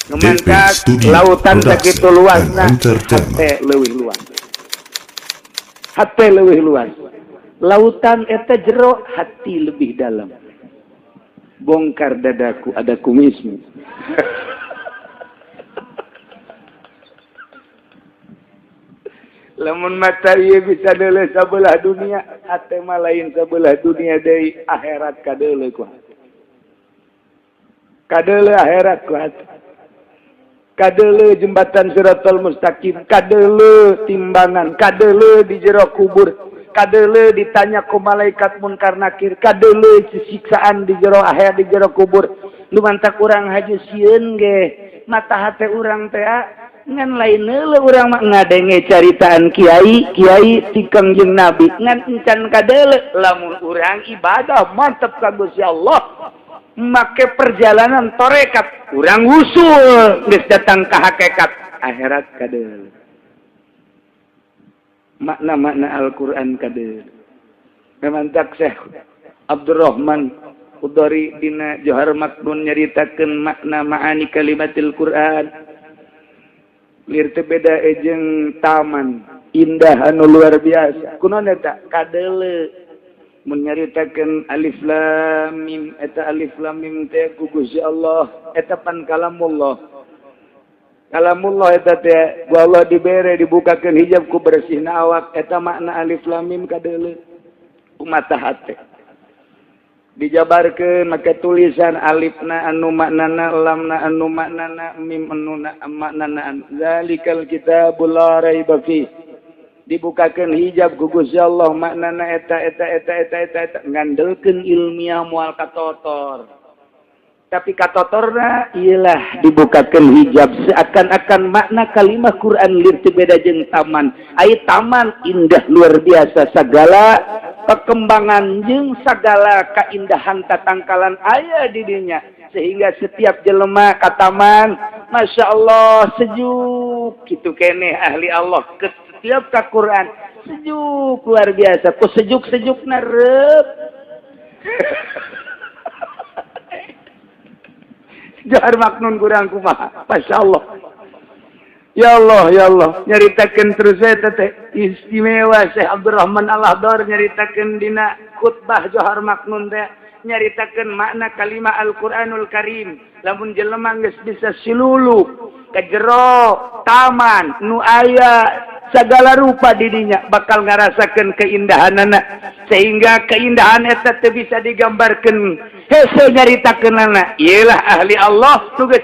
DP Numantak Studio lautan sakitu Production and luasna, Entertainment. Hate leuwih luas, hate leuwih luas. Lautan eta jero, hati lebih dalam. Bongkar dadaku, ada kumismu. Lamun mata ieu bisa deuleu sabelah dunia, hate mah lain sabelah dunia deui, akhirat kadeuleu ku hate. Kadeuleu akhirat ku hate. Kadeuleu jembatan Siratal Mustaqim, kadeuleu timbangan, kadeuleu di jero kubur, kadeuleu ditanya ku malaikat munkar nakir, kadeuleu siksaan di jero akhir, di jero kubur. Lumantak urang haju sieun ge mata hate urang teh ngan lain neuleuh. Urang mah ngadenge caritaan kiai kiai ti Kangjeng Nabi, ngan encan kadeuleu. Lamun urang ibadah mantep ka Gusti Allah, make perjalanan torekat, urang wusul, geus datang ka hakikat, akhirat kadeuleu, makna-makna Al-Qur'an kadeuleu. Memang tak Syekh Abdurrahman Udari dina Johar Maknun nyaritakeun makna ma'ani kalimatil Qur'an. Lir teu beda jeung taman indah anu luar biasa. Kunaon eta kadeuleu? Mun nyaritakeun alif lam mim, eta alif lam mim teh ku Gusti Allah eta pan kalamullah. Kalamullah eta teh ku Allah dibere, dibukakeun hijab ku bersihna awak. Eta makna alif lam mim kadeuleu ku mata hate. Dijabarkeun make tulisan, alifna anu maknana, lamna anu maknana, mim anu maknana. Zalikal kitabul la raiba fi. Dibukakeun hijab ku Gusti Allah, maknana eta eta eta eta eta eta. Ngandelkeun ilmiah moal katotor, tapi katotorna ialah dibukakeun hijab, seakan-akan makna kalimah Quran lir teu beda jeung taman. Ai taman indah luar biasa, segala perkembangan jeung segala keindahan tatangkalan aya di dinya, sehingga setiap jelema ka taman, Masya Allah, sejuk. Kitu keneh ahli Allah ke setiap ka Quran sejuk luar biasa. Ku sejuk-sejuk narep. Johar Maknun kurang kumaha? Masya Allah. Ya Allah, ya Allah. Nyaritakeun terus saya teh istimewa. Syekh Abdurrahman Al-Ahdar nyaritakeun dina khutbah Johar Maknun teh, nyaritakeun makna kalimah Al-Qur'anul Karim. Lamun jelema geus bisa silulu ka jero taman nu aya segala rupa di dinya, bakal ngarasakeun keindahanana, sehingga keindahan eta teu bisa digambarkeun, hese nyaritakeunana. Iyalah ahli Allah nu geus